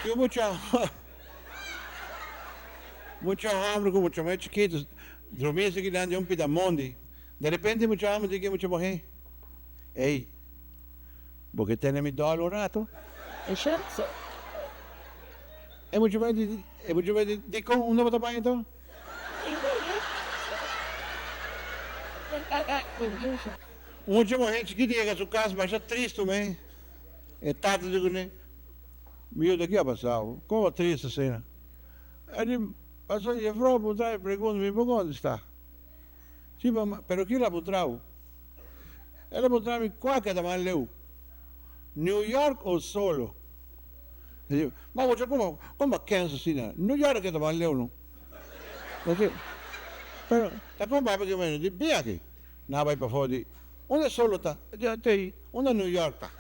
Tin mucha mucha homber ku mucha muher chikitu drumí esaki nan den un pida mondi. De repente mucha homber di ke mucha muher, Ey, bo ke tene mi dòl un ratu? E mucha muher di, e mucha muher di, Dikon unda bo ta bai anto? Un mucha muher chikitu yega su kas masha tristu me. E tata di kuné, Mi yuda ki a pasau? Kon bo tristu asina? E di, Pasobra jefrou a puntra mi pregunta, mi por kontestá. Si mama, pero kila a puntra bo? El a puntra mi kua ke ta mas leu, New York o Solo? E di, Ma bo kon bo a kens asina? New York ke ta mas leu no. E di, Pero ta kon papia ki mende? Di, Bin aki. Nan a bai pafó di, Unda Solo ta? E di, Te ei. Unda New York ta?